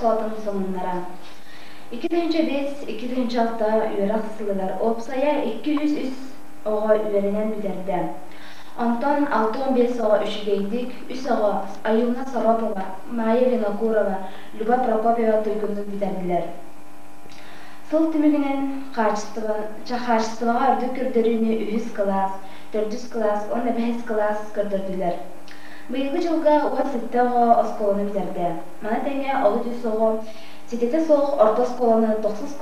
оскуолатын сонуннара. 2005-2006 үөрэх сылыгар уопсайа 203 оҕо үөрэнэн бүтэрдэ. Онтон 65 оҕо үчүгэйдик, үс оҕо Аюна Соропова, Майя Винокурова, Люба Прокопьева туйгуннук бүтэрдилэр. Сыл түмүгүнэн хаачыстыбаҕа үрдүк көрдөрүүнү үһүс кылаас, төрдүс кылаас уонна бэһис кылаас көрдөрдүлэр. Быйылгы дьылга 17 оҕо оскуоланы бүтэрдэ. Маны тэҥэ 33 оҕо ситэтэ суох орто оскуоланы тохсус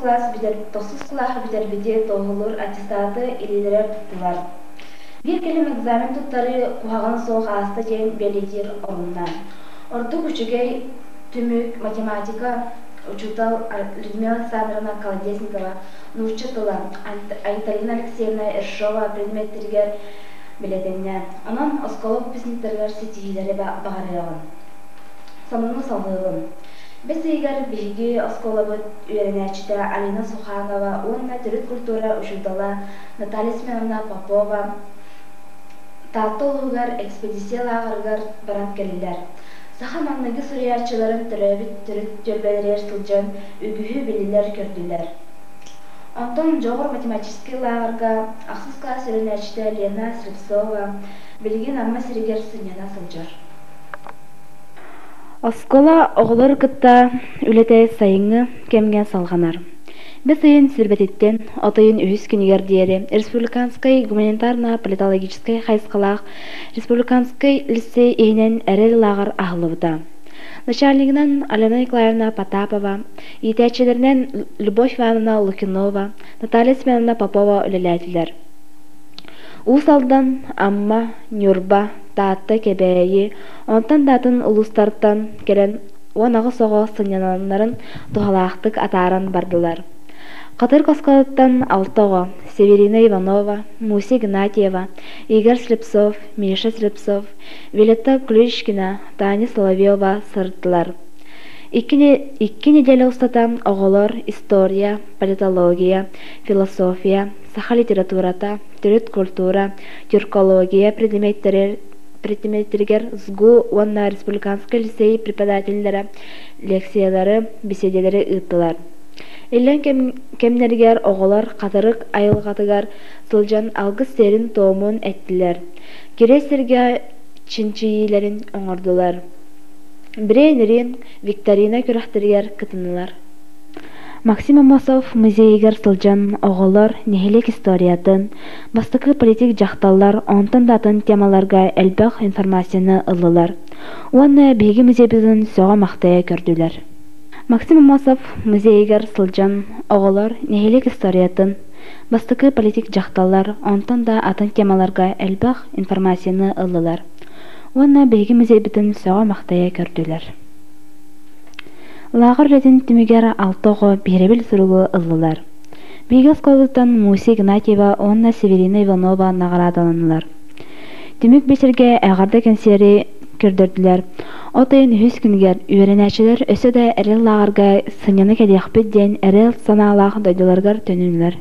кылааһы бүтэрбити туоһулуур аттестаты илиилэригэр туттулар. Биир кэлим экзамен туттарыы куһаҕана суох ааста диэн бэлиэтиир орунна. Ордук үчүгэй түмүк математика учуутал Людмила Александровна Колодезникова нуучча тыла, Айталина Алексеевна Ершова предметтэригэр бэлиэтэннэ. Онон оскуола выпускниктарыгар ситиһиилэри баҕарыаҕын. Сонуну салҕыыбын. Бэс ыйыгар биһиги оскуолабыт үөрэнээччитэ Алина Суханова уонна төрүт культура учуутала Наталья Семеновна Попова Таатта улууһугар экспедиция лааҕырыгар баран кэллилэр. Саха маҥнайгы суруйааччыларын төрөөбүт төрүт түөлбэлэригэр сылдьан үгүһү биллилэр-көрдүлэр. Онтон Дьоҕур математическай лааҕырга ахсыс кылаас үөрэнээччитэ Лена Слепцова билигин Амма сиригэр сынньана сылдьар. Оскуола оҕолору кытта үлэтэ сайыҥҥы кэмҥэ салҕанар. Бэс ыйын сүүрбэтиттэн от ыйын үһүс күнүгэр диэри Республиканскай гуманитарно-политологическай хайысхалаах Республиканскай лицей иһинэн Эрэл лааҕыр аһыллыбыта. Начальнигынан Алена Николаевна Потапова, иитээччилэринэн Любовь Ивановна Лукинова, Наталья Семеновна Попова үлэлээтилэр. Уус Алдан, Амма, Ньурба, Таатта, Кэбээйи, онтон да атын улуустартан кэлэн 18 оҕо сынньалаҥнарын туһалаахтык атааран бардылар. Хатырык оскуолатыттан алта оҕо Северина Иванова, Муся Игнатьева, Игорь Слепцов, Миша Слепцов, Виолетта Ключкина, Таня Соловьева сырыттылар. Икки нэдиэлэ устата оҕолор история, политология, философия, саха литературата, төрүт культура, тюркология предметтэригэр СГУ уонна республиканскай лицей преподавателлэрэ лекциялары, беседэлэри ыыттылар. Иллэҥ кэмнэригэр оҕолор хатырык айылҕатыгар сылдьан алгыс сиэрин-туомун эттилэр, кириэс сиргэ чинчийиилэрин оҥордулар. Брейн-ринг викторина күрэхтэригэр кытыннылар. Максим Аммосов музейыгар сылдьан оҕолор нэһилиэк историятын, бастакы политик дьахталлар онтон да атын темаларга элбэх информацияны ыллылар уонна биһиги музейбытын сөҕө-махтайа көрдүлэр. Максим Аммосов музейыгар сылдьан оҕолор нэһилиэк историятын, бастакы политик дьахталлар онтон да атын темаларга элбэх информацияны ыллылар уонна биһиги музейбытын сөҕө-махтайа көрдүлэр. Лааҕыр үлэтин түмүгэр алта оҕо биһирэбил суругу ыллылар. Биһиги оскуолабытыттан Муся Игнатьева уонна Северина Иванова наҕараадаланнылар. Түмүк биэчэргэ эҕэрдэ кэнсиэри көрдөрдүлэр. От ыйын үһүс күнүгэр үөрэнээччилэр өссө да эрэл лааҕырга сынньана кэлиэхпит диэн эрэл санаалаах дойдуларыгар төнүннүлэр.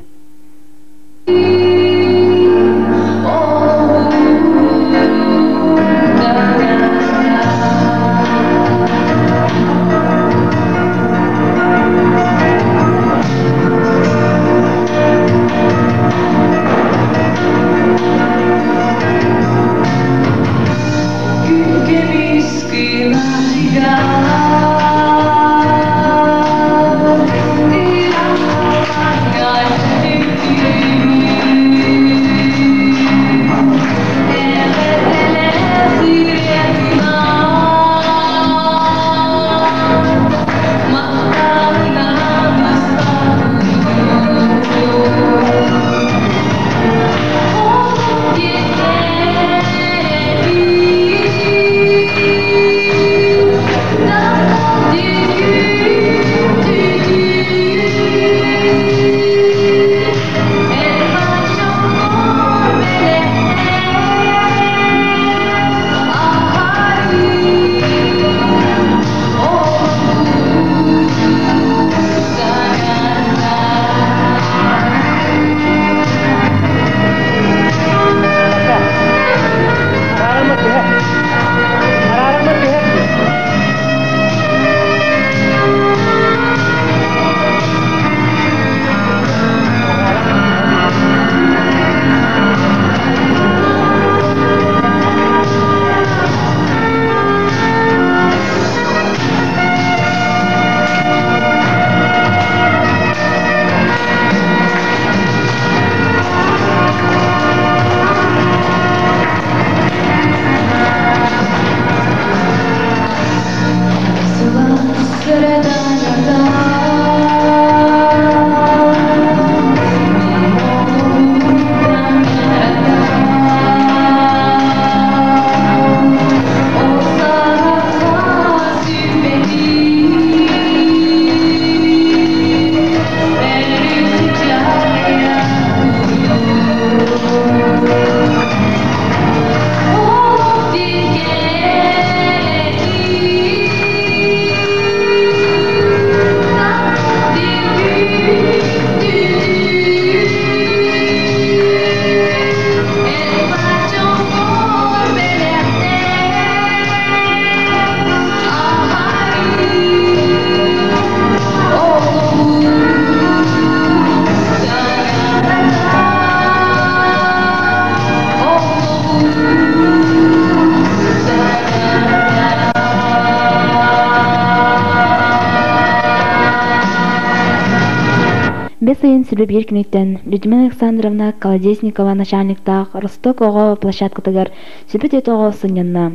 Бэс ыйын 21 күнүттэн Людмила Александровна Колодезникова начальниктаах Росток оҕо площадкатыгар сүбэ оҕо сынньанна.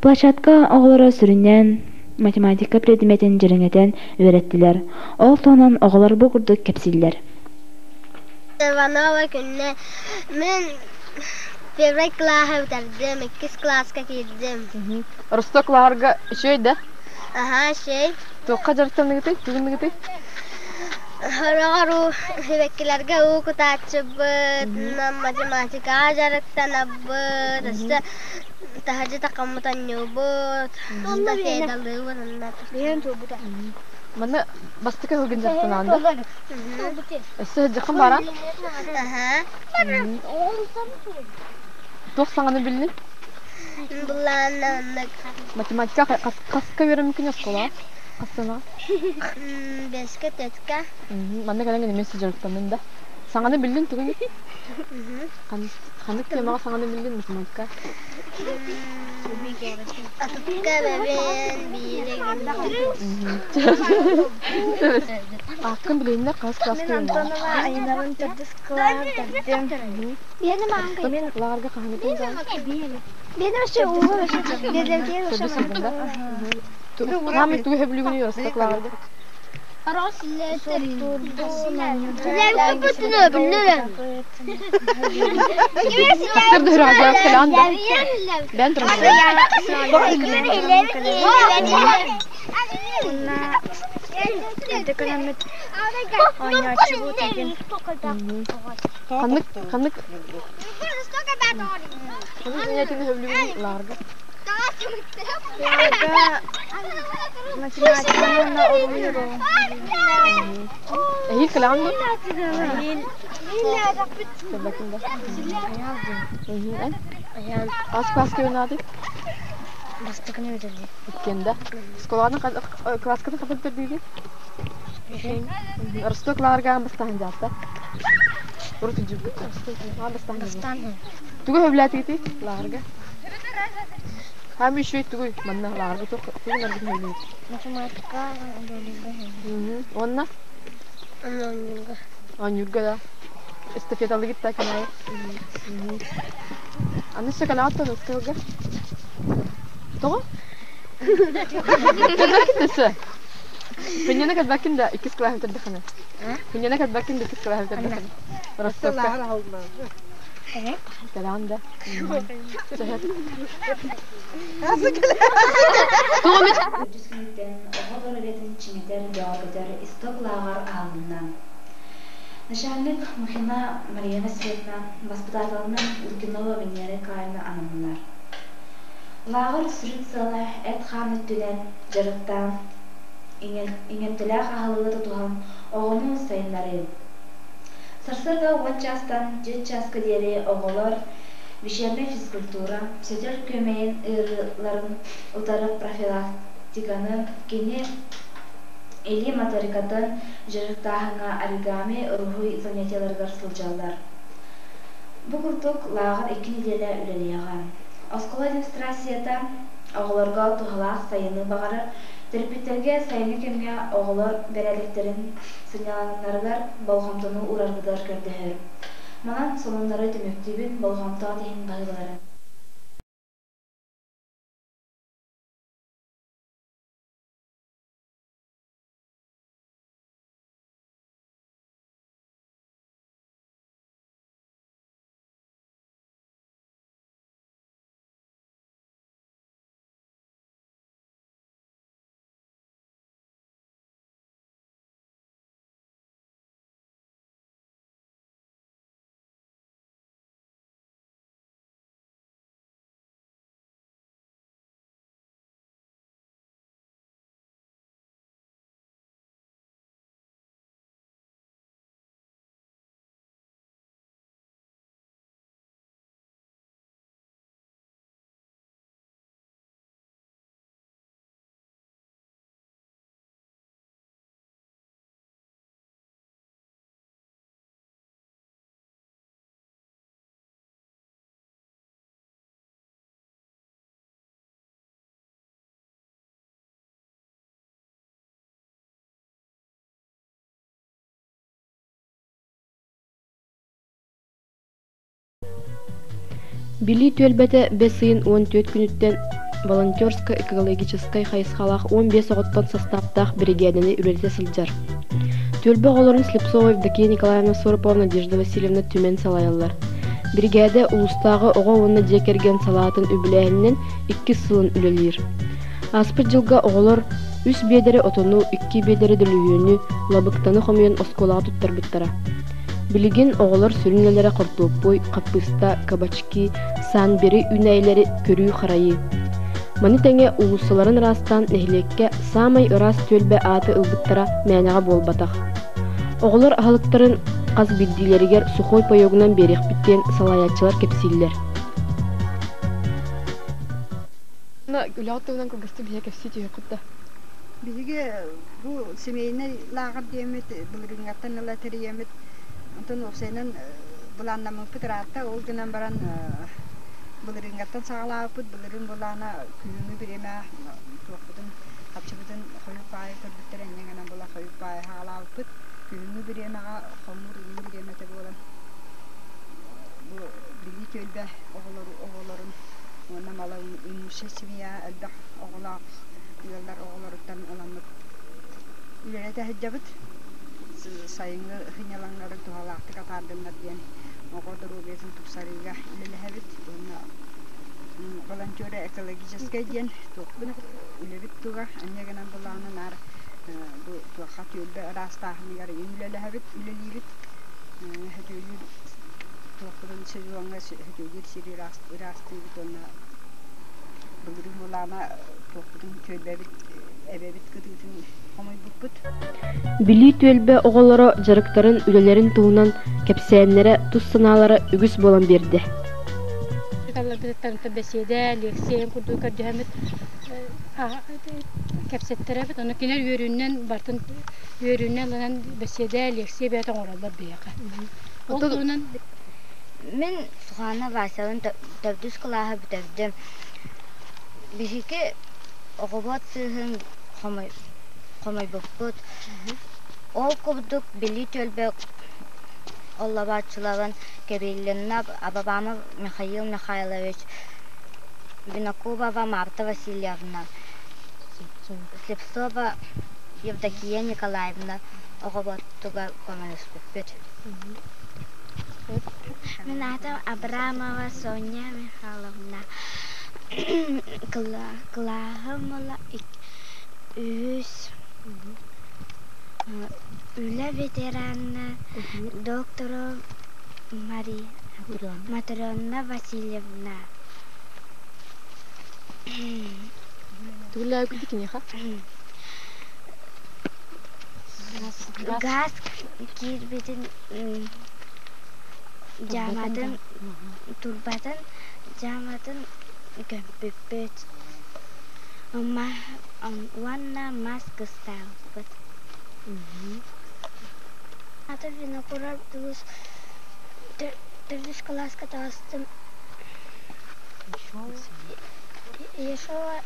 Площадка оҕолоро сүрүннээн математика предметин дьириҥэтэн үөрэттилэр. Ол туһунан оҕолор бу курдук кэпсииллэр. Иванова күннэ мин первый кылааһы бүтэрдим, иккис кылааска киирдим. Росток лааҕырга үчүгэй да? Аһаа, үчүгэй. Туохха дьарыктаныгытый? Тугунныгытый? Хороҕор уу сибэккилэргэ уу кутааччыбыт, математикаҕа дьарыктанабыт, өссө таһырдьа таххаммыт оонньуубут, эстафеталыыбыт онно. Манна бастакы сылгын дьарыктанаҕын да? Өссө сылдьыаххын баара? Аһаа. Туох саҥаны биллиҥ? Былаанна оннук. Математика хаска үөрэммиккин оскуолаҕа? Хас саҥаҕа? Бэскэ, төрткэ. Манна кэлэн эмиэ дьарыктанным да. Саҥаны биллин тугуй? Ханнык темаҕа саҥаны биллин математика? Атыкка эбэбин биири Ааккын билиннэр хас Мин класска үөрэнэҕин? Антонова Айнабын төрдүс кылаас бүтэрдим. Росток лааҕырга хаһааҥҥыттан дьаҕын? Төрдүс Төрдүс сылгын да? Хаамай тугу сөбүлүүгүнүй Росток лааҕырга? Сарсыарда үрэҕэ кэлэҕин да? Бэйэн туран кэлэҕин? Уонна эрдэ кэлэммит оонньооччубут игин. Ханнык ханнык ханнык занятиены сөбүлүүгүнүй лааҕырга? Лааҕырга математиканы уонна уруһуй уруогун. Эһиил кэлэҕин дуо? Эһиил Кэлбэккин да? Эн? Хас класска үөрэнэҕитий? бастакыны бүтэрдим. Иккиэн да? Оскуолаҕын кылааскатын хата бүтэрдигитий? Росток лааҕырга аан бастаан дьаатта. Урут үдьүргүт аан бастаан Бастаан Тугу сөбүлээтигитий лааҕырга? Хаамыы үчүгэй тугуй манна лааҕырга туох тугу наргын сөбүлүүр? Математика Уонна оонньуурга да эстафеталыгыт да кэнээр. Аны шоколадтан ускалга. Тоҕо? Кэлбэккин да өссө? Күнньэни кэлбэккин да иккис кылааһы бүтэрдэххинэ. Күнньэни кэлбэккин да иккис кылааһы бүтэрдэххинэ. Ростовка. Кэлэҕин да? Туох эмит Төрдүс күнүттэн оҕо доруобуйатын чиҥэтэр, бөҕөргөтөр исток лааҕыр аһылынна. Начальник Мухина Мария Васильевна баспытааталынан Лукинова Венера Николаевна ананнылар. Лааҕыр сүрүн сыала эт-хаан өттүнэн дьарыктаан, иҥэмтэлээх аһылыгы тутуһан оҕону сайыннарыы. Сарсыарда 10 чаастан 4 чааска диэри оҕолор вечернэй физкультура, сөтөл күөмэйин ыарыыларын утары профилактиканы, кини илии моторикатын дьарыктааһыҥҥа оригами, уруһуй занятиеларыгар сылдьаллар. Бу курдук лааҕыр 2 нэдиэлэ үлэлиэҕэ. Оскуола администрацията оҕолорго туһалаах сайыны баҕарар, төрөппүттэргэ сайыҥҥы кэмҥэ оҕолор бэрээдэктэрин сынньалаҥнарыгар болҕомтону уураргытыгар көрдөһөр. Манан сонуннары түмүктүүбүн, болҕомтоҕут иһин баһыыбаларын. Билии түөлбэтэ бэс ыйын 14 күнүттэн волонтерско-экологическай хайысхалаах 15 оҕоттон састааптаах биригээдэни үлэлэтэ сылдьар. Түөлбэ оҕолорун Слепцова Евдокия Николаевна Соропова Надежда Васильевна түмэн салайаллар. Биригээдэ улуустааҕы оҕо уонна дьиэ кэргэн салаатын үбүлээһининэн иккис сылын үлэлиир. Ааспыт дьылга оҕолор үс биэдэрэ отону, икки биэдэрэ дөлүһүөнү, лабыктаны хомуйан оскуолаҕа туттарбыттара. Билигин оҕолор сүрүн үлэлэрэ хортуоппуй, хаппыыста, кабачки, санбери үүнээйилэри көрүү-харайыы. Маны тэҥэ уулуссаларын ыраастаан нэһилиэккэ саамай ыраас түөлбэ ааты ылбыттара мээнэҕэ буолбатах. Оҕолор аһылыктарын хас биирдиилэригэр сухой паёгунан биэриэхпит диэн салайааччылар кэпсииллэр. Үлэҕит туһунан кылгастык биһиэхэ кэпсии түһүөххүт да. Биһиги бу семейнэй лааҕыр диэммит былырыыҥҥаттан ыла тэрийэммит, онтон уопсайынан былааннаммыппыт ыраатта. Ол гынан баран былырыыҥҥаттан саҕалаабыппыт. Былырыын былаана күһүҥҥү бириэмэ туохпутун, харчыбытын хойут баайы көрбүттэр инньэ гынан була хойут баайы саҕалаабыппыт. Күһүҥҥү бириэмэҕэ хомуур игин бириэмэтэ буолан бу Билии түөлбэ оҕолорун уонна малоимущая семья элбэх оҕолоох ыаллар оҕолоруттан ыламмыт үлэлэтэ сылдьабыт. Сайыҥҥы сынньалаҥнарын туһалаахтык атаардыннар диэн оҕо доруобуйатын тупсарыыга үлэлэһэбит уонна волонтеры экологическай диэн туохпут үлэбит туга инньэ гынан былааны наар бу туохха түөлбэ ыраастааһыныгар үлэлэһэбит үлэлиибит сөтүөлүүр туохпутун сезоҥҥа сөтүөлүүр сири ыраастыыбыт уонна былырыын былаана туохпутун түөлбэбит эбэбит кытыытын хомуйбуппут. Билии түөлбэ оҕолоро дьарыктарын, үлэлэрин туһунан кэпсээннэрэ, тус санаалара үгүс буолан биэрдэ. Талларбытыттан бэсиэдэ, лекция курдук көрдөһөммүт кэпсэттэрэбит. Ону кинилэр үөрүүнэн бартын үөрүүнэн ылынан бэсиэдэ, лекция бэйэтэ оҥороллор биһиэхэ. Ол туһунан Мин Сухана Васялыын төрдүс кылааһы бүтэрдим. Биһиги оҕобут сыыһын хомуйбуппут. Ол курдук Билии түөлбэ оллобооччуларын Кириллина Абабамов Михаил Михайлович, Винокурова Марта Васильевна, Слепцова Евдокия Николаевна оҕоботтугар көмөлөспүппүт. Мин аатым Абрамова Соня Михайловна. Кылааһым үһүс үлэ ветерана докторов Мария Матрена Васильевна. Тугуллаабыккыт киниэхэ? Газ киирбитин дьааматын турбатын дьааматын көмпүппүт уонна мас кыстаабыппыт. Аты Винокуров төрдүс кылааска таҕыстым. Ешова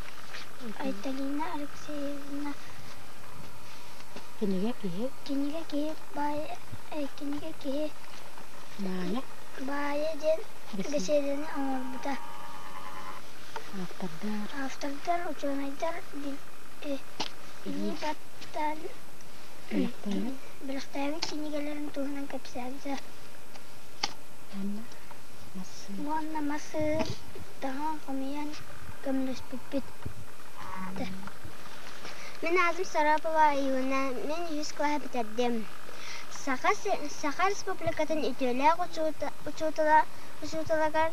Айталина Алексеевна Кинигэ киһи Кинигэ киһи баайа кинигэ киһи баайа баайа диэн бэсиэдэни оҥорбута. Автордар Автордар, учуонайдар илии баттаан бэлэхтээбит кинигэлэрин туһунан кэпсээбитэ. Уонна массыын таһан хомуйан көмөлөспүппүт. Мин аатым Сарапова Аюна, мин үһүс кылааһы бүтэрдим. Саха, Саха Республикатын үтүөлээх учуутала, учууталыгар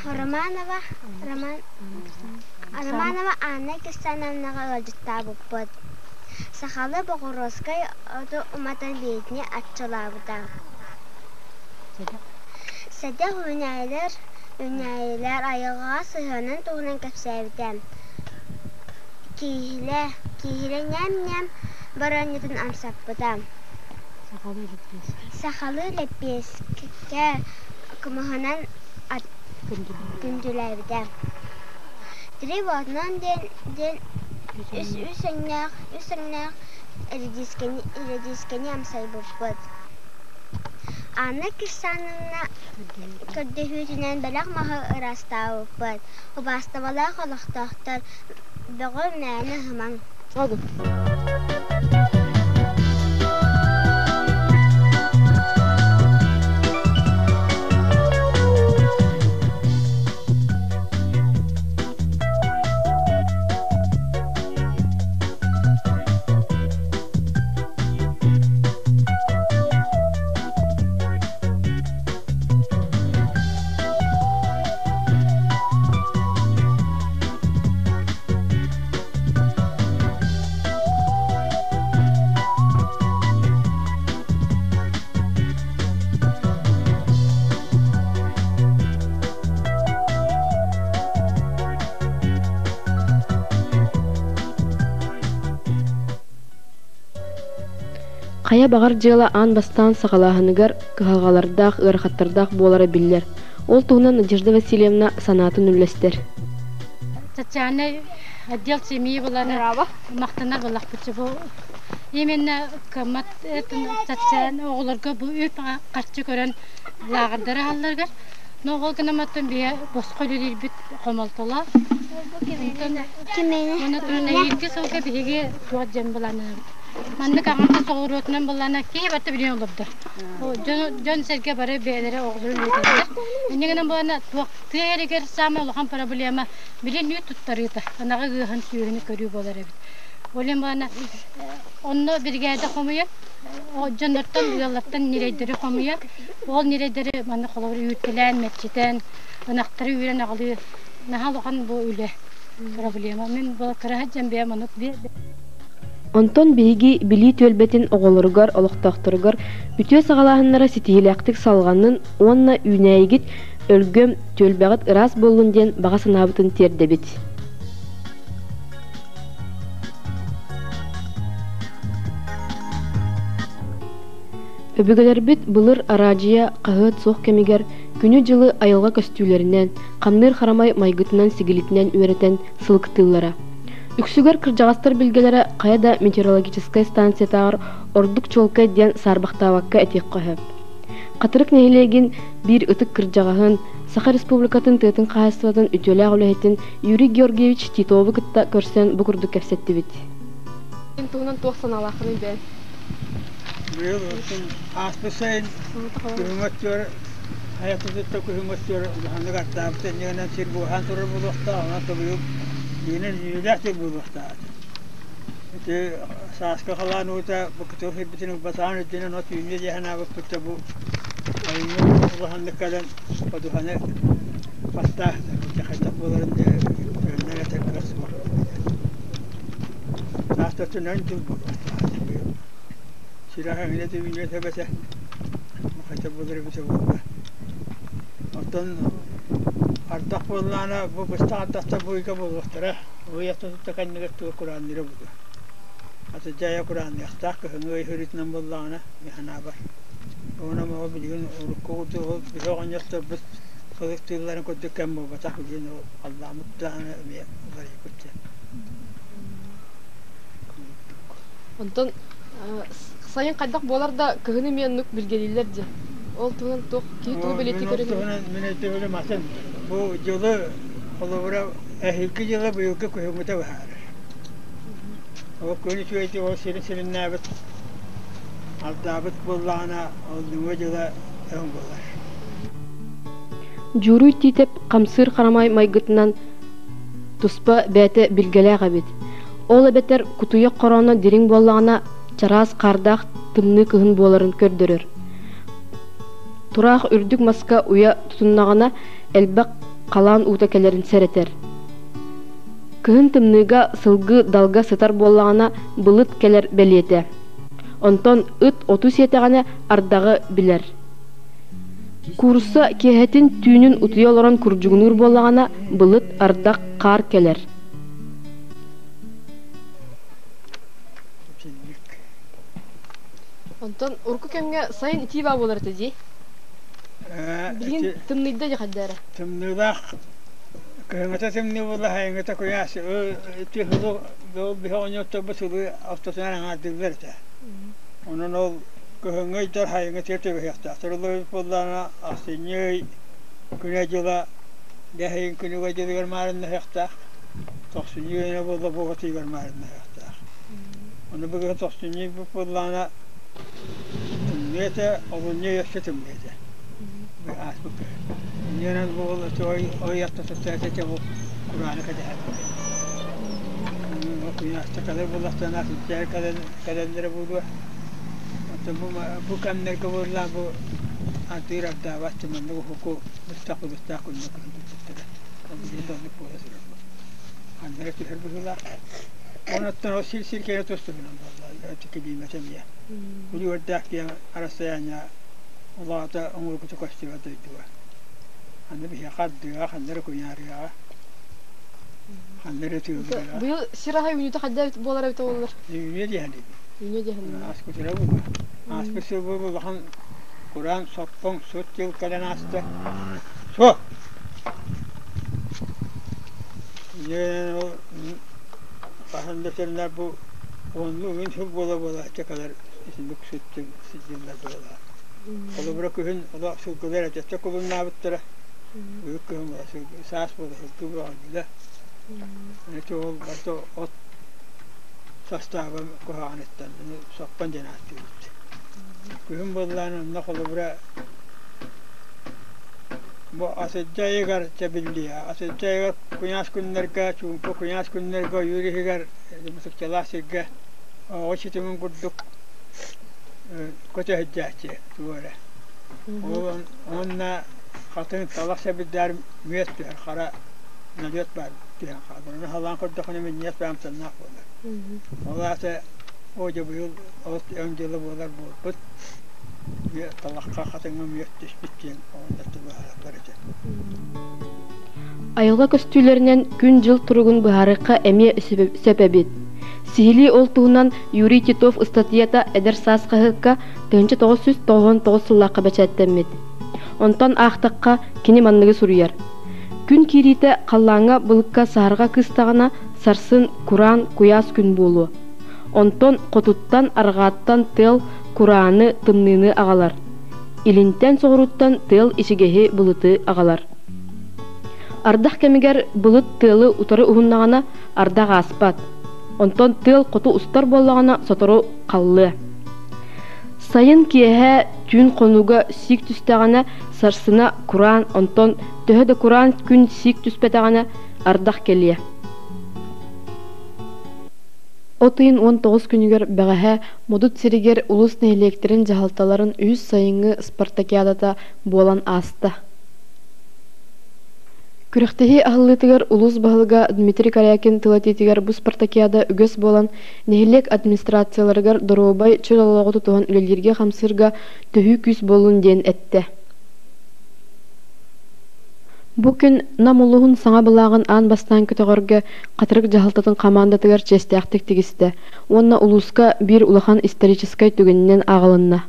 Романова, Роман, Романова Анна Кирсановнаҕа ыалдьыттаабыппыт. Сахалыы Боҕуруоскай оту уматан биһигини аччалаабыта. Сэдэх үүнээйилэр үүнээйилэр айылҕаҕа сыһыанын туһунан кэпсээбитэ. Кииһилэ, кииһилэ ньээм-ньээм барыанньатын амсаппыта. Сахалыы лэппиэскэ кымыһынан күндүлээбитэ. Три в одном диэн диэн үс үс өҥнөөх үс өҥнөөх эрэдиискэни эрэдиискэни амсайбыппыт. Анна Кирсановна көрдөһүүтүнэн бэлэх маһы ыраастаабыппыт. Убаастабалаах олохтоохтор, бөҕү мээнэ ыһымаҥ. Хайа баҕар дьыала аан бастаан саҕалааһыныгар кыһалҕалардаах, ыарахаттардаах буолара биллэр. Ол туһунан Надежда Васильевна санаатын үллэстэр. Социальный отдел семьи буланы махтанар булахпыт бу именно кымат социальный оҕолорго бу үп харчы көрөн лааҕырдары аһалларыгар но ол гынаматтан биһи босхо үлэлиирбит хомолтолоох. Онон туран эһиилги сылга биһиги туох дьон былааннанабыт. Маннык аҥардас оҕуруотунан былаана киһи барыта билэн олордо. Дьон-сэргэ бары бэйэлэрэ оҕолорун үөрэтэллэр. Инньэ гынан буолана туох тыа эригэр саамай улахан проблема билин үүт туттарыыта, анаҕы ыаһын сүөһүнү көрүү буолар эбит. Ол иһин буолана онно биригээдэ хомуйан дьоннортон, ыаллартан ньирэйдэри хомуйан, ол ньирэйдэри манна холобур үүртэлээн, мэччитэн, ынахтары үүрэн аҕалыы наһаа улахан бу үлэ проблема. Мин бу кыра сылдьан бэйэм оннук Онтон биһиги Билии түөлбэтин оҕолоругар, олохтоохторугар үтүө саҕалааһыннара ситиһиилээхтик салҕаннын уонна үүнээйигит өлгөм, түөлбэҕит ыраас буоллун диэн баҕа санаабытын тиэрдэбит. Өбүгэлэрбит былыр араадьыйа, хаһыат суох кэмигэр күнү-дьылы айылҕа көстүүлэринэн, хамныыр-харамай майгытынан-сигилитинэн үөрэтэн сылыктыыллара. Үксүгэр кырдьаҕастар билгэлэрэ хайа да метеорологическай станциятааҕар ордук чуолкай диэн саарбахтаабакка этиэххэ сөп. Хатырык нэһилиэгин биир ытык кырдьаҕаһын, Саха Республикатын тыатын хаһаайыстыбатын үтүөлээх үлэһитин Юрий Георгиевич Титовы кытта көрсөн бу курдук кэпсэттибит. Туһунан туох санаалааххыный бэйэҥ? Быйыл ааспыт сайын күһүҥҥү өттүгэр хайа тутутта күһүҥҥү өттүгэр улаханнык ардаарбыт иннигинэн сир буоһаан турар буолуохтаах, онон тобуйук үүнэн үүнүүлээх сир буолуохтаах. Ити сааскы халаан уута бу кытыл сирбитин ылбатаҕын үрдүнэн от үүнүө дии санаабыппыт да бу сайыҥҥы улаханнык кэлэн ходуһаны баттаа хайдах буоларын төннөр этэр кыах суох. Саас өттүнэн дьыл буолуохтаах. Сүрэҕэ эҥинэ түбүнүө эбэтэ хайдах буолар эбитэ буолла. Оттон ардах буоллаҕына бу быстах ардахтар бу ыйга буолуохтара. Ый ортотуттан кэннигэр туга кураанныыра буолуо. Атырдьах ыйа кураанныахтаах, кыһыҥҥы ый өрүтүнэн буоллаҕына, мин санаабар. Уонна ол билигин урукку курдук ол биһи оҕонньотторбут сылыктыылларын курдук кэм буолбатах билигин ол халлааммыт даҕаны эмиэ уларыйбыт диэн. Онтон сайын хайдах буолар да кыһын эмиэ оннук билгэлииллэр дии. Ол туһунан туох киһи тугу бэлиэтии Мин ол көрөр? туһунан мин өйдөбүлүм атын. Бу дьылы холобура эһиилги дьыла быйылгы күһүҥҥүтэ быһаарар. Ол күн үчүгэйдик ол сири сириннээбит алдаабыт буоллаҕына ол нөҥүө дьыла өҥ буолар. Дьууруй Тиитэп хамсыыр харамай майгытынан туспа бэйэтэ билгэлээх эбит. Ол эбэтэр кутуйах хорооно дириҥ буоллаҕына, чараас хаардаах тымныы кыһын буоларын көрдөрөр. Тураах үрдүк маска уйа тутуннаҕына, элбэх халаан уута кэлэрин сэрэтэр. Кыһын тымныыга сылгы далга сытар буоллаҕына, былыт кэлэр бэлиэтэ. Онтон ыт оту сиэтэҕинэ, ардаҕы билэр. Куурусса киэһэтин түүнүн утуйа олорон курдьугунуур буоллаҕына, былыт, ардах, хаар кэлэр. Онтон урукку кэмҥэ сайын итии баа буолар этэ дии. Билигин тымныйда дии хайда эрэ. Тымныылаах кыһыҥҥыта тымныы буолла, сайыҥҥыта куйаас. Ити сылы ол биһи оҕонньотторбут сылы ортотунан аҥаардыыллар этэ. Онон ол Кыһыҥҥы ыйдар сайыҥҥы сир түбэһиэхтээхтэр. Ол эбит буоллаҕына ахсынньы ый күнэ-дьыла бэс ыйын күнүгэ-дьылыгар маарыннаһыахтаах. Тохсунньу ыйа буолла буолатыгар маарыннаһыахтаах. Ону бүгүн тохсунньу ыйбыт буоллаҕына тымныы этэ, олунньу ый өссө тымныы этэ. Ааспыт күһүн. Инньэ буол ой аттатыттан этэ бу курааны кэтэһэрбит. Куйааста кэлэр буоллахтарына сылдьар кэлэллэрэ буолуо. Оттон бу бу кэмнэргэ буоллаах бу ардыыр ардаабат маннык уһуку быстах быстах күннэр күһүн түспүттэрэ. Ол билигин да оннук буола сылдьар. Ханна эрэ түһэр быһыылаах. Онуттан ол сир-сир кэрэ тустубунан буолла килиимэтэ эмиэ. Үлүгэрдээх киэҥ Арассыйаанньа улаата оҥорбута көстүбэт дойдуга. Ханна биһиэхэ ардыаҕа, ханна эрэ куйаарыаҕа, ханна эрэ тыыллыаҕа. Быйыл сир аһа үүнүүтэ хайда буолар эбитэ буоллар? Үүнүө диэхэлиибин. Үүнүө диэхэлиибин. Ааспыт ыра буолла. Ааспыт сыл буолла улахан кураан, соппоҥ, сут дьыл кэлэн ааста. Суох! Дьэ, ол хаһан да сэрнэр бу уоннуу күн сыл буола-буола кэлэр итинник сыттым сылдьыллар быһыылаах. Холобура күһүн олох сылгылар этэттэ кулуннаабыттара. Быйыл кыһын буола саас буола сылгы бөҕөллө. Ити ол барыта от састааба куһаҕаныттан соппон диэн ааттыыбыт. Күһүн буоллаан онно холобура бу атырдьа ыйыгар тэбиллиэ. Атырдьа ыйыгар куйаас күннэргэ, чуумпу куйаас күннэргэ ойуур иһигэр мутукчалаах сиргэ оҕо ситимин курдук көтө сылдьааччы тугу эрэ. Уонна хатыҥ талах сэбирдээр мүөт түһэр, хара налет баар түһэн хаалар. Ону халаан көрдөххүнэ минньигэс баам саннаах буолар. Ол аата оо дьэ быйыл от өҥ дьыла буолар буолбут талахха хатыҥҥа мүөт түспүт диэн оҕонньор тыллаһаллар этэ. Айылҕа көстүүлэринэн күн-дьыл туругун быһаарыахха эмиэ сөп эбит. Сиһилии ол туһунан Юрий Титов ыстатыйата «Эдэр саас» хаһыакка 1999 сыллаахха бэчээттэммит. Онтон аахтахха, кини манныгы суруйар: Күн киириитэ халлааҥҥа былыкка саһарҕа кыыстаҕына, сарсын кураан куйаас күн буолуо. Онтон хотуттан, арҕааттан тыал курааны, тымныыны аҕалар. Илинтэн соҕурууттан тыал ичигэһи, былыты аҕалар. Ардах кэмигэр былыт тыалы утары уһуннаҕына, ардах ааспат. Онтон тыал хоту устар буоллаҕына, сотору халлыа. Сайын киэһэ түүн хонууга сиик түстэҕинэ, сарсына кураан, онтон төһө да кураан күн сиик түспэтэҕинэ, ардах кэлиэ. От ыйын 19 күнүгэр бэҕэһээ Модут сиригэр улуус нэһилиэктэрин дьаһалталарын үһүс сайыҥҥы спартакиадата буолан ааста. Күрэхтэһии аһыллыытыгар улуус баһылыга Дмитрий Корякин тыл этиитигэр бу спартакиада үгэс буолан, нэһилиэк администрацияларыгар доруобай, чөл олоҕу тутуһан үлэлииргэ-хамсыырга төһүү күүс буоллун диэн эттэ. Бу күн Нам улууһун саҥа былааҕын аан бастаан көтөҕөргө Хатырык дьаһалтатын хамаандатыгар чиэстээхтик тигистэ уонна улууска биир улахан историческай түгэнинэн ааҕылынна.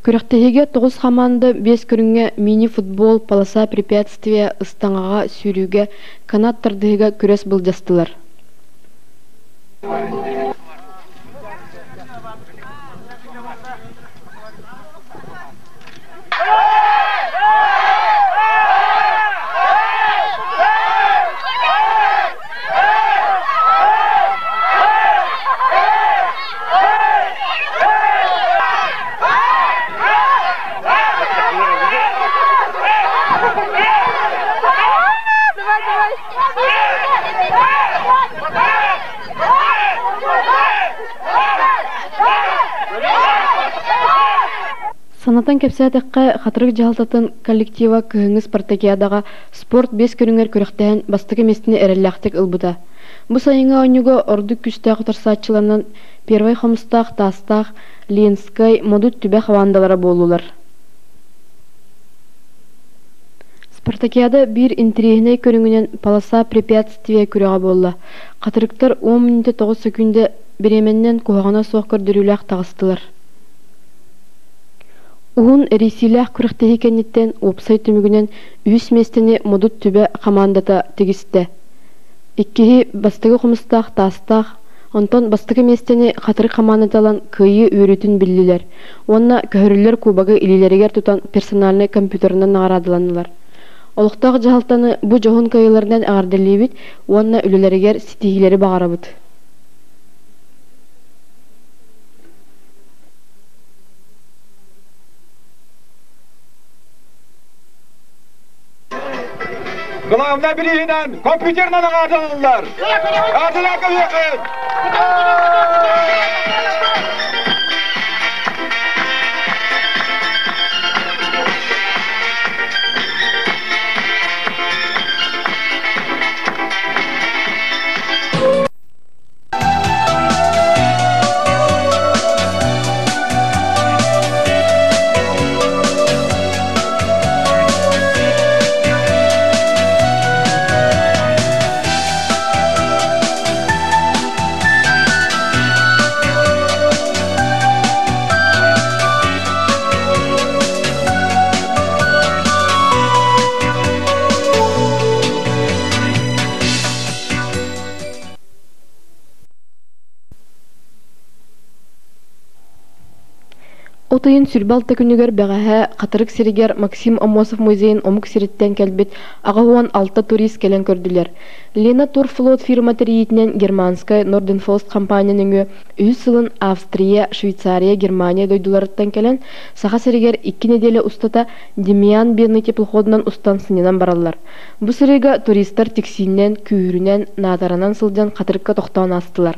Күрэхтэһиигэ тоҕус хамаанда биэс көрүҥҥэ мини-футбол, полоса препятствия, ыстаҥаҕа, сүүрүүгэ, канат тардыһыыга күрэс былдьастылар. Санатан кэпсээтэххэ, Хатырык дьаһалтатын коллектива кыһыҥҥы спартакиадаҕа спорт биэс көрүҥэр күрэхтэһэн бастакы миэстэни эрэллээхтик ылбыта. Бу сайыҥҥы оонньууга ордук күүстээх утарсааччыларынан Первай Хомустаах, Таастаах, Ленскэй, Модут Түбэ хамаандалара буоллулар. Спартакиада биир интэриэһинэй көрүҥүнэн полоса препятствия күрэҕэ буолла. Хатырыктар уон мүнүүтэ тоҕус сөкүүндэ бириэмэннэн куһаҕана суох көрдөрүүлээх таҕыстылар. Уһун эрийсиилээх күрэхтэһии кэнниттэн уопсай түмүгүнэн үһүс миэстэни Модут Түбэ хамаандата тигистэ. Иккиһи бастакы хомустаах Таастаах, Онтон бастакы миэстэни Хатырык хамаандата ылан кыайыы үөрүүтүн биллилэр уонна көһөрүллэр кубогы илиилэригэр тутан персональнай компьютерынан наҕараадаланнылар. Олохтоох дьаһалтаны бу дьоһун кыайыыларынан эҕэрдэлиибит уонна үлэлэригэр ситиһиилэри баҕарабыт. Главное бирииһинэн компьютерынан аҕаатыллар. Аатылаа көһүөххүн! От ыйын 26 күнүгэр бэҕэһээ Хатырык сиригэр Максим Аммосов музейын омук сириттэн кэлбит 86 турист кэлэн көрдүлэр. Лена Турфлот фирма тэрийиитинэн германскай Норденфолст компания нөҥүө үһүс сылын Австрия, Швейцария, Германия дойдуларыттан кэлэн Саха сиригэр икки нэдиэлэ устата Демьян Бедный теплоходунан устан сынньанан бараллар. Бу сырыыга туристар тиксиинэн, күүһүрүнэн, наатаранан сылдьан Хатырыкка тохтоон аастылар.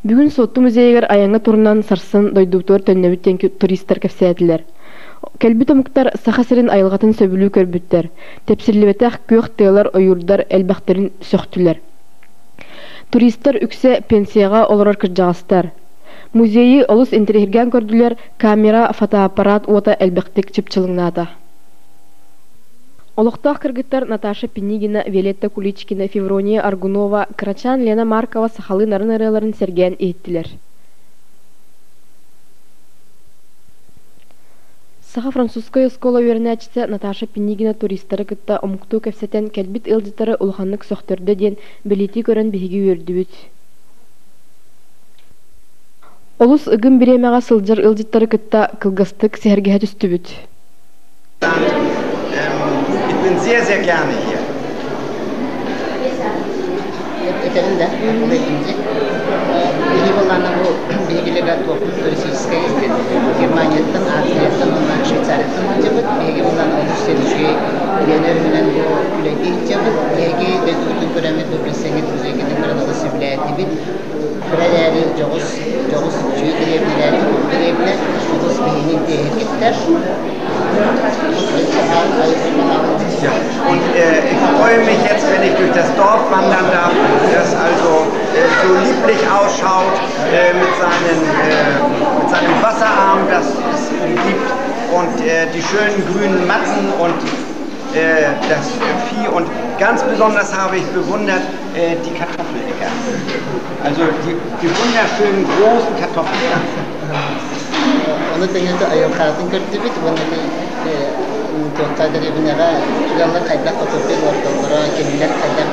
Бүгүн Суотту музейыгар айаҥҥа турунан сарсын дойдубутугар төннөбүт диэн туристар кэпсээтилэр. Кэлбит омуктар Саха сирин айылҕатын сөбүлүү көрбүттэр, тэпсиллибэтэх күөх тыалар, ойуурдар элбэхтэрин сөхтүлэр. Туристар үксэ пенсияҕа олорор кырдьаҕастар. Музейы олус интэриэһиргээн көрдүлэр, камера, фотоаппарат уота элбэхтик чыпчылыҥнаата. Олохтоох кыргыттар Наташа Пинигина, Виолетта Куличкина, Феврония Аргунова, кырачаан Лена Маркова сахалыы нарын ырыаларын сэргээн иһиттилэр. Саха-французскай оскуола үөрэнээччитэ Наташа Пинигина туристары кытта омуктуу кэпсэтэн кэлбит ыалдьыттары улаханнык сөхтөрдө диэн бэлиэтии көрөн биһиги үөрдүбүт. Олус ыгым бириэмэҕэ сылдьар ыалдьыттары кытта кылгастык сэһэргэһэ түстүбүт. Ich bin sehr, sehr gerne hier. Этэрин да, Биһи былаана бу биһигилеге туохпут туристическай Германияттан, Австрияттан уонна Швейцарияттан сылдьабыт. Биһиги былаана олус үчүгэй Лена өрүһүнэн бу үлэлии сылдьабыт. Биһиги дойдубутун көрөммүт, бу билсэҥҥит музейгытын көрөн олус сөбүлээтибит. Кыра эрээри дьоҕус, дьоҕус үчүгэй дэриэбинэлэри дэриэбинэ олус биһигини интэриэһиргэттэр. Ja, und ich freue mich jetzt, wenn ich durch das Dorf wandern darf, das also so lieblich ausschaut mit seinem Wasserarm, das es umgibt und die schönen grünen Matten und das Vieh. Und ganz besonders habe ich bewundert die Kartoffeläcker. Also die wunderschönen großen Kartoffeläcker. Ону тэҥэ айылҕатын көрдүбүт уонна туохха дэриэбинэҕэ ыаллар хайдах хотурдук олордоллоро, кинилэр хайдах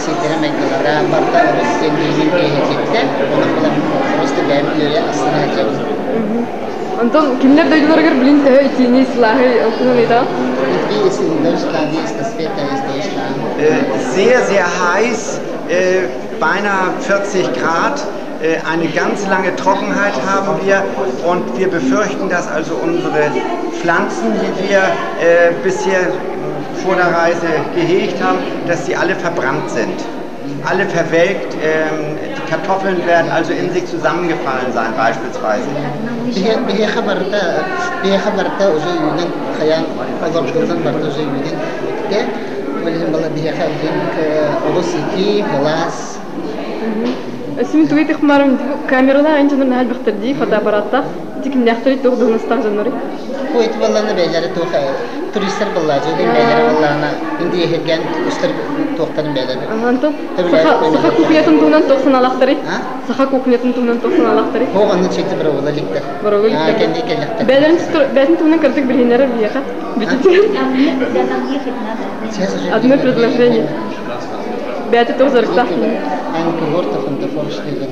сиэрдэрэ майгылара барыта олус диэн биһигин киэһэтиттэ. Онон булан просто бэйэм үөрэ астына сылдьабын. Онтон кинилэр дойдуларыгар билин төһө итиини, сылааһы ылтынан ыйытаҕын? Wie ist in Deutschland, wie ist das Wetter in Deutschland? Sehr, sehr heiß, beinahe 40 Grad. Eine ganz lange Trockenheit haben wir und wir befürchten, dass also unsere Pflanzen, die wir bisher vor der Reise gehegt haben, dass sie alle verbrannt sind. Alle verwelkt, die Kartoffeln werden also in sich zusammengefallen sein beispielsweise. Биһиэхэ барыта биһиэхэ барыта уже үүнэн хайаан олордуллан барыта уже үүнэн бүттэ. Ол иһин була биһиэхэ олус итии, сылаас. Өссө тугу тихмарым камералаах эн дьоннор наһаа элбэхтэр дии, фотоаппараттаах. Ити кимнээхтэрий туох дуһунастаах дьоннорый? Бу ити буоллаҕына бэйэлэрэ туох туристар буоллааччы бэйэлэрэ буоллаҕына интэриэһиргээн устар туохтарын бэйэлэрэ. Антон саха кухнятын туһунан туох санаалаахтарый? Саха кухнятын туһунан туох санаалаахтарый? Хоох онно чэйти барабыла иликтэр. Барабыла иликтэр. Кэнди кэллэхтэр. Бэйэлэрин бэйэтин туһунан кырдык билиһиннэрэр биһиэхэ. Одно предложение. Бэйэтэ туох дьарыктаах? Ein gehört von der Vorstellung.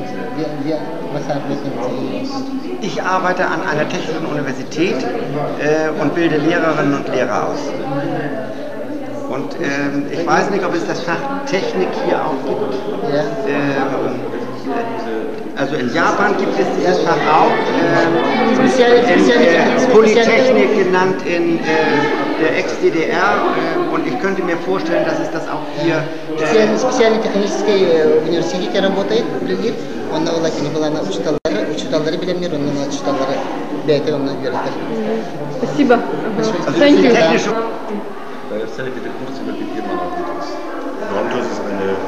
arbeite an einer technischen Universität und bilde Lehrerinnen und Lehrer aus. Und ähm, ich weiß nicht, ob es das Fach Technik hier auch gibt. Ja. Ähm, also in Japan gibt es dieses Fach auch. Ähm, in, äh, Polytechnik genannt in äh, der Ex-DDR. Äh, und ich könnte mir vorstellen, dass es das auch hier... Э, специальный технический университете работает, үлэлиир. Онно ол кини былаана учуталлары, учуталлары билэмнир, онно учуталлары бэйэтэ онно үөрэтэр. Спасибо. Thank you. Erzähle bitte kurz über die Firma Nordtours. Nordtours ist eine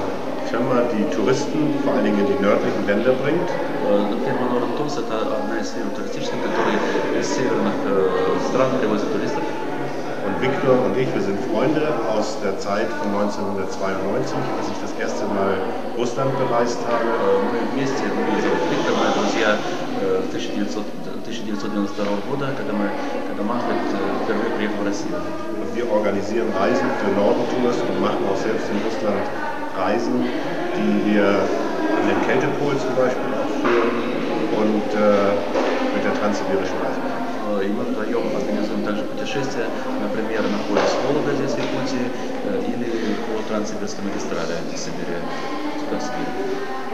Firma, die Touristen vor allen Dingen in die nördlichen Länder bringt. Фирма Nordtours это одна из фирм туристических, которые из северных стран привозят туристов. Und Viktor und ich, wir sind Freunde aus der Zeit von 1992, als ich das erste Mal Russland bereist habe. Мы вместе, меня зовут Виктор, мы друзья 1992 года, когда, мы, когда Манфред впервые приехал в Россию. Und wir organisieren Reisen für Nordentours und machen auch selbst in Russland Reisen, die wir an den Kältepol zum Beispiel auch führen und äh, mit der Transsibirischen Eisenbahn. И мы вдвоем организуем также путешествия, например, на полюс холода здесь в Якутии или по Транссибирской магистрали в Сибири, сюда в Сибирь.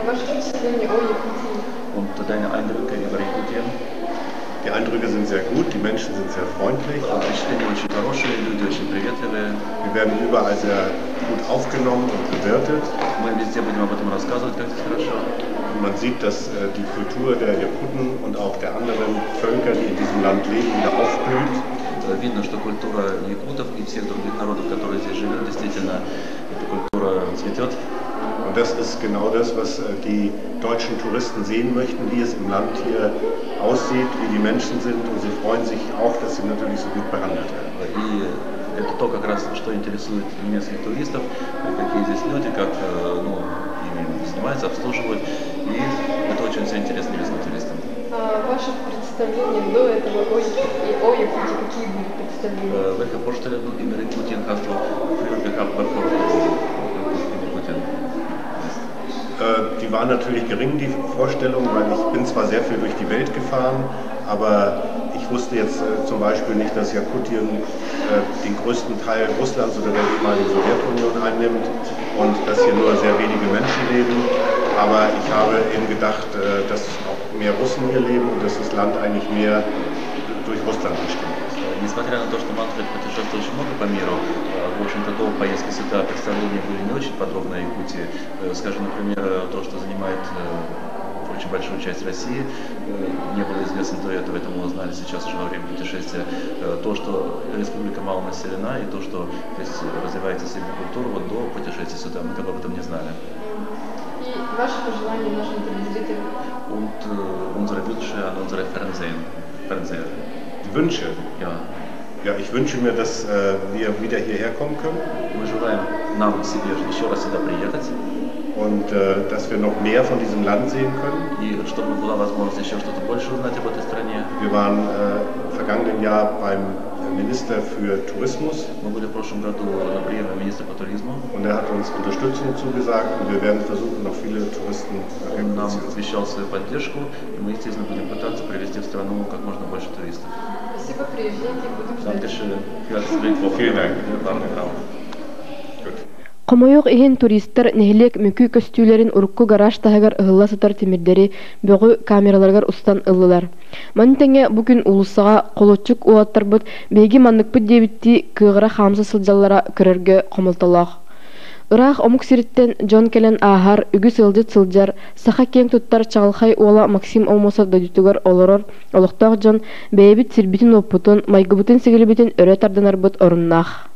Ваше впечатление о Якутии? Und deine Eindrücke über Якутию? Die Eindrücke sind sehr gut, die Menschen sind sehr freundlich. Впечатления очень хорошие, люди очень приветливые. Wir werden überall sehr gut aufgenommen und bewirtet. Мы везде будем об этом рассказывать, как здесь хорошо. Und man sieht, dass die Kultur der Jakuten und auch der anderen Völker, die in diesem Land leben, wieder aufblüht. Видно, что культура якутов и всех других народов, которые здесь живут, действительно, эта культура цветет. Und das ist genau das, was die deutschen Touristen sehen möchten, wie es im Land hier aussieht, wie die Menschen sind. Und sie freuen sich auch, dass sie natürlich so gut behandelt werden. И это то, как раз, что интересует немецких туристов, какие здесь люди, как ну, ими занимаются, обслуживают. И это очень все интересно немецким туристам. А ваше представление до этого о, о Якутии, какие были представления? Welche Vorstellungen über Jakutien hast du früher gehabt, bevor du in Jakutien Die waren natürlich gering, die Vorstellungen, weil ich bin zwar sehr viel durch die Welt gefahren, aber ich wusste jetzt zum Beispiel nicht, dass Jakutien den größten Teil Russlands oder der ehemaligen Sowjetunion einnimmt und dass hier nur sehr wenige Menschen leben. Aber ich habe eben gedacht, dass auch mehr Russen hier leben und dass das Land eigentlich mehr durch Russland bestimmt ist. Несмотря на то, что Манфред путешествовал очень много по миру, в общем-то, до поездки сюда представления были не очень подробные о Якутии. Скажем, например, то, что занимает очень большую часть России, не было известно до этого, это мы узнали сейчас уже во время путешествия. То, что республика мало населена, и то, что здесь развивается сильная культура, вот до путешествия сюда мы как бы об этом не знали. И ваши пожелания нашим телезрителям? Und unsere Wünsche an unsere Fernsehen, Fernseher. Die Wünsche? Ja. Ja, ich wünsche mir, dass äh, wir wieder hierher kommen können. Мы желаем нам себе еще раз сюда приехать. Und äh, dass wir noch mehr von diesem Land sehen können. И чтобы была возможность еще что-то больше узнать об этой стране. Wir waren äh, im vergangenen Jahr beim Minister für Tourismus. Мы были в прошлом году на приеме министра по туризму. Und er hat uns Unterstützung zugesagt und wir werden versuchen, noch viele Touristen nach Он нам обещал свою поддержку, и мы, естественно, будем пытаться привезти в страну как можно больше туристов. Спасибо, приезжайте, будем ждать. Dankeschön. Vielen Dank. Хомойуох иһин туристар нэһилиэк мөкү көстүүлэрин урукку гараж таһыгар ыһылла сытар тимирдэри бөҕү камераларыгар устан ыллылар. Маны тэҥэ бу күн уулуссаҕа холуочук уолаттарбыт биһиги манныкпыт диэбиттии кыаҕыра хаамса сылдьаллара көрөргө хомолтолоох. Ыраах омук сириттэн дьон кэлэн ааһар, үгүс ыалдьыт сылдьар, саха киэҥ туттар чаҕылхай уола Максим Аммосов дойдутугар олорор олохтоох дьон бэйэбит сирбитин-уоппутун, майгыбытын-сигилибитин өрө тардынарбыт оруннаах.